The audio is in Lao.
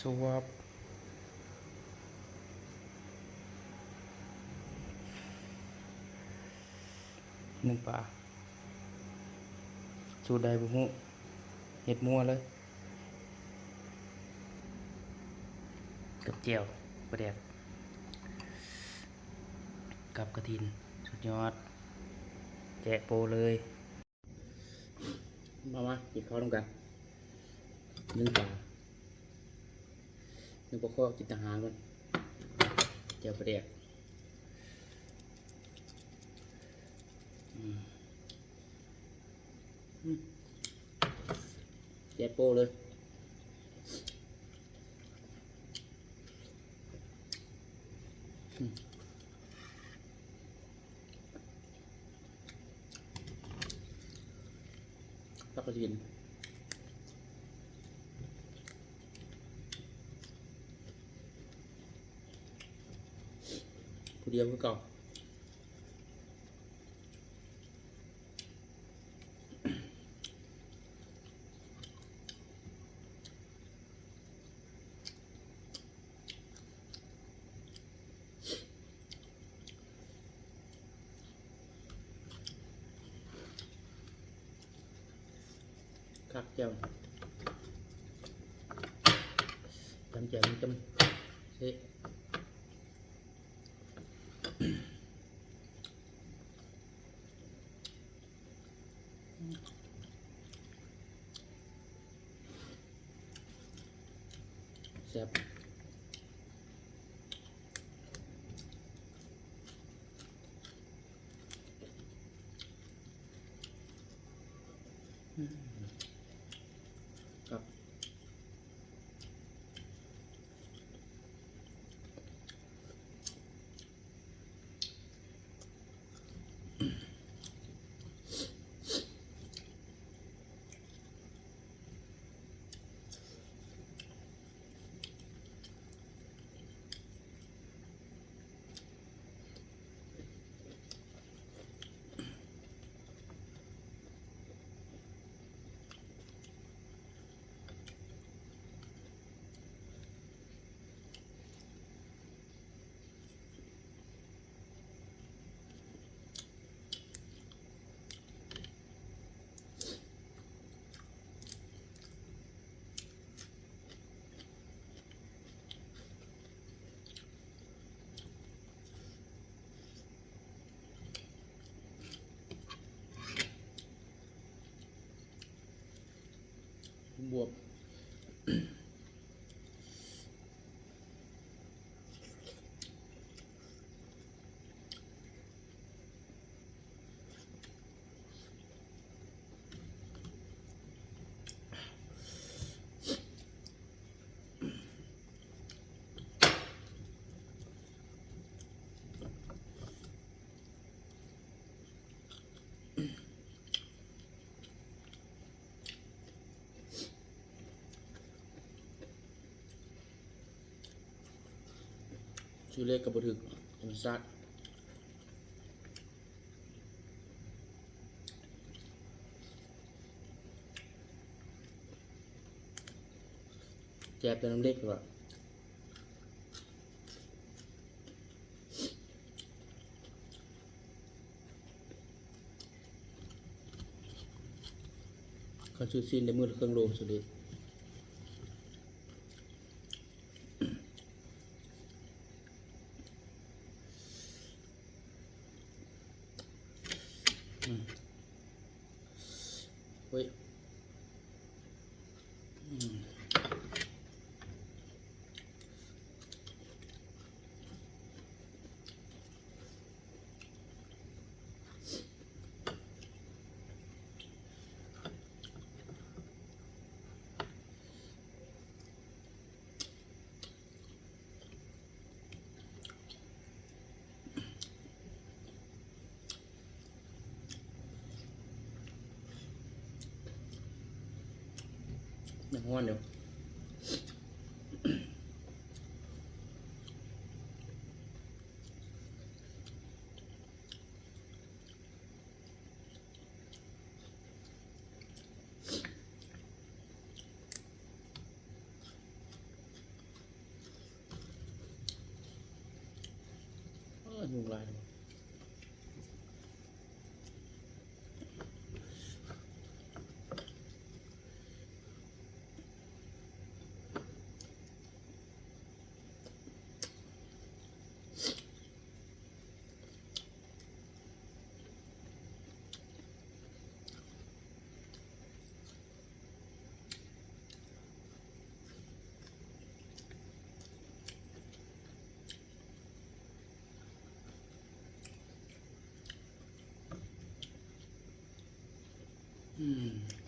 ສວບ ໜຶ້ງປາ ສູດໃດບໍ່ຮູ້ ເຮັດມົ້ວເລີຍ ກັບແຈ່ວປາແດກ ກັບກະຖິນ ສຸດຍອດ ແຈະໂປ້ເລີຍ. ມາ ມາ ກິນເຂົ້ານຳກັນ ໜຶ້ງປາ ໜຶ້ງປາຄໍ ກິນແຕ່ຫາງມັນ ແຈ່ວປາແດກ ອືມ ອືມ ແຈະໂປ້ເລີຍ ອືມ. ຜັກກະຖິນ ຜູ້ດຽວຄືເກົ່າ. ຄັກແຈ່ວ ຈຳແຈ່ວນີ້ຈຳເຊະ. ແຊບ ອືມ ຄັກ. ບວບ. ຊື່ເລກກໍບໍ່ຖືກ ທຳມະຊາດ ແຈບແຕ່ນ້ຳເລັກວ່າ. ຄັນຊື້ຊີ້ນໄດ້ມື້ລະເຄິ່ງໂລ ສຸດເດ. ອືມ ໂອ້ຍ. ອືມ ຍັງຮ້ອນຢູ່. ອ ຍຸງຫຼາຍແລ້ວ. ອືມ.